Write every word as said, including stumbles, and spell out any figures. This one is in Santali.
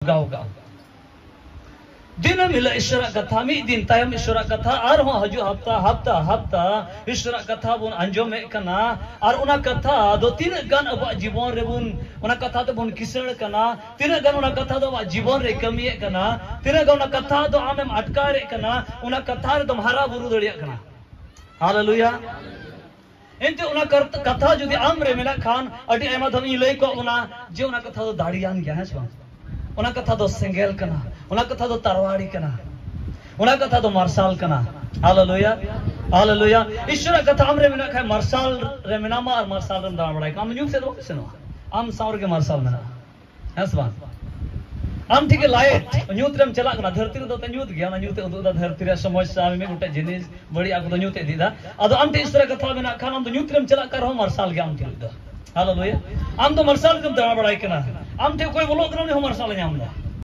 ᱫᱚᱦᱚ ᱠᱟᱜᱼᱟ᱾ ᱫᱤᱱᱟᱹᱢ ᱦᱤᱞᱳᱜ ᱤᱥᱚᱨᱟᱜ ᱠᱟᱛᱷᱟ, ᱢᱤᱫ ᱫᱤᱱ ᱛᱟᱭᱚᱢ ᱤᱥᱚᱨᱟᱜ ᱠᱟᱛᱷᱟ, ᱟᱨᱦᱚᱸ ᱦᱤᱡᱩᱜ ᱦᱟᱯᱛᱟ, ᱦᱟᱯᱛᱟ, ᱦᱟᱯᱛᱟ ᱤᱥᱚᱨᱟᱜ ᱠᱟᱛᱷᱟ ᱵᱚᱱ ᱟᱸᱡᱚᱢᱮᱫ ᱠᱟᱱᱟ᱾ ᱟᱨ ᱚᱱᱟ ᱠᱟᱛᱷᱟ ᱫᱚ ᱛᱤᱱᱟᱹᱜ ᱜᱟᱱ ᱟᱵᱚᱣᱟᱜ ᱡᱤᱵᱚᱱ ᱨᱮᱵᱚᱱ, ᱚᱱᱟ ᱠᱟᱛᱷᱟ ᱛᱮᱵᱚᱱ ᱠᱤᱥᱟᱹᱬ ᱠᱟᱱᱟ, ᱛᱤᱱᱟᱹᱜ ᱜᱟᱱ ᱚᱱᱟ ᱠᱟᱛᱷᱟ ᱫᱚ ᱟᱵᱚᱣᱟᱜ ᱡᱤᱵᱚᱱ ᱨᱮ ᱠᱟᱹᱢᱤᱭᱮᱫ ᱠᱟᱱᱟ, ᱛᱤᱱᱟᱹᱜ ᱜᱟᱱ ᱚᱱᱟ ᱠᱟᱛᱷᱟ ᱫᱚ ᱟᱢᱮᱢ ᱟᱴᱠᱟᱨᱮᱫ ᱠᱟᱱᱟ, ᱚᱱᱟ ᱠᱟᱛᱷᱟ ᱨᱮᱫᱚᱢ ᱦᱟᱨᱟ ᱵᱩᱨᱩ ᱫᱟᱲᱮᱭᱟᱜ ᱠᱟᱱᱟ᱾ ᱦᱟᱞᱮᱞᱩᱭᱟ᱾ ᱮᱱᱛᱮ ᱚᱱᱟ ᱠᱟᱨ-, ᱠᱟᱛᱷᱟ ᱡᱩᱫᱤ ᱟᱢ ᱨᱮ ᱢᱮᱱᱟᱜ ᱠᱷᱟᱱ, ᱟᱹᱰᱤ ᱟᱭᱢᱟ ᱫᱷᱟᱣ ᱤᱧ ᱞᱟᱹᱭ ᱠᱚᱜ ᱵᱚᱱᱟ ᱡᱮ ᱚᱱᱟ ᱠᱟᱛᱷᱟ ᱫᱚ ᱫᱟᱲᱮᱭᱟᱱ ᱜᱮᱭᱟ, ᱦᱮᱸ ᱥᱮ ᱵᱟᱝ? ᱚᱱᱟ ᱠᱟᱛᱷᱟ ᱫᱚ ᱥᱮᱸᱜᱮᱞ ᱠᱟᱱᱟ, ᱚᱱᱟ ᱠᱟᱛᱷᱟ ᱫᱚ ᱛᱟᱨᱣᱟᱲᱤ ᱠᱟᱱᱟ, ᱚᱱᱟ ᱠᱟᱛᱷᱟ ᱫᱚ ᱢᱟᱨᱥᱟᱞ ᱠᱟᱱᱟ᱾ ᱦᱟᱞᱮᱞᱩᱭᱟ, ᱦᱟᱞᱮᱞᱩᱭᱟ᱾ ᱤᱥᱚᱨᱟᱜ ᱠᱟᱛᱷᱟ ᱟᱢ ᱨᱮ ᱢᱮᱱᱟᱜ ᱠᱷᱟᱱ, ᱢᱟᱨᱥᱟᱞ ᱨᱮ ᱢᱮᱱᱟᱢᱟ ᱟᱨ ᱢᱟᱨᱥᱟᱞ ᱨᱮᱢ ᱫᱟᱬᱟ ᱵᱟᱲᱟᱭ ᱠᱟᱱᱟ, ᱟᱢ ᱧᱩᱛ ᱥᱮᱫ ᱫᱚ ᱵᱟᱢ ᱥᱮᱱᱚᱜᱼᱟ, ᱟᱢ ᱥᱟᱶ ᱨᱮᱜᱮ ᱢᱟᱨᱥᱟᱞ ᱢᱮᱱᱟᱜᱼᱟ᱾ ᱦᱮᱸ ᱥᱮ ᱵᱟᱝ? ᱟᱢ ᱴᱷᱤᱠ ᱜᱮ ᱞᱟᱭᱤᱴ, ᱧᱩᱛ ᱨᱮᱢ ᱪᱟᱞᱟᱜ ᱠᱟᱱᱟ, ᱫᱷᱟᱹᱨᱛᱤ ᱨᱮᱫᱚ ᱛᱚ ᱧᱩᱛ ᱜᱮᱭᱟ, ᱚᱱᱟ ᱧᱩᱛ ᱮ ᱩᱫᱩᱜ ᱮᱫᱟ ᱫᱷᱟᱹᱨᱛᱤ ᱨᱮᱭᱟᱜ ᱥᱚᱢᱚᱥᱥᱟ, ᱢᱤᱢᱤᱫ ᱜᱚᱴᱮᱡ ᱡᱤᱱᱤᱥ ᱵᱟᱹᱲᱤᱡ ᱟᱜ ᱠᱚᱫᱚ ᱧᱩᱛ ᱮ ᱤᱫᱤᱭᱮᱫᱟ᱾ ᱟᱫᱚ ᱟᱢ ᱴᱷᱮᱱ ᱤᱥᱚᱨᱟᱜ ᱠᱟᱛᱷᱟ ᱢᱮᱱᱟᱜ ᱠᱷᱟᱱ, ᱟᱢ ᱫᱚ ᱧᱩᱛ ᱨᱮᱢ ᱪᱟᱞᱟᱜ ᱠᱟᱱ ᱨᱮᱦᱚᱸ ᱢᱟᱨᱥᱟᱞ ᱜᱮ ᱟᱢ ᱴᱷᱮᱱ ᱫᱚ᱾ ᱦᱟᱞᱮᱞᱩᱭᱟ᱾ ᱟᱢ ᱫᱚ ᱢᱟᱨᱥᱟᱞ ᱨᱮᱜᱮᱢ ᱫᱟᱬᱟ ᱵᱟᱲᱟᱭ ᱠᱟᱱᱟ᱾ ᱟᱢ ᱴᱷᱮᱱ ᱚᱠᱚᱭ ᱵᱚᱞᱚᱜ ᱠᱟᱱᱟ, ᱩᱱᱤ ᱦᱚᱸ ᱢᱟᱨᱥᱟᱞ ᱮ ᱧᱟᱢ ᱮᱫᱟ᱾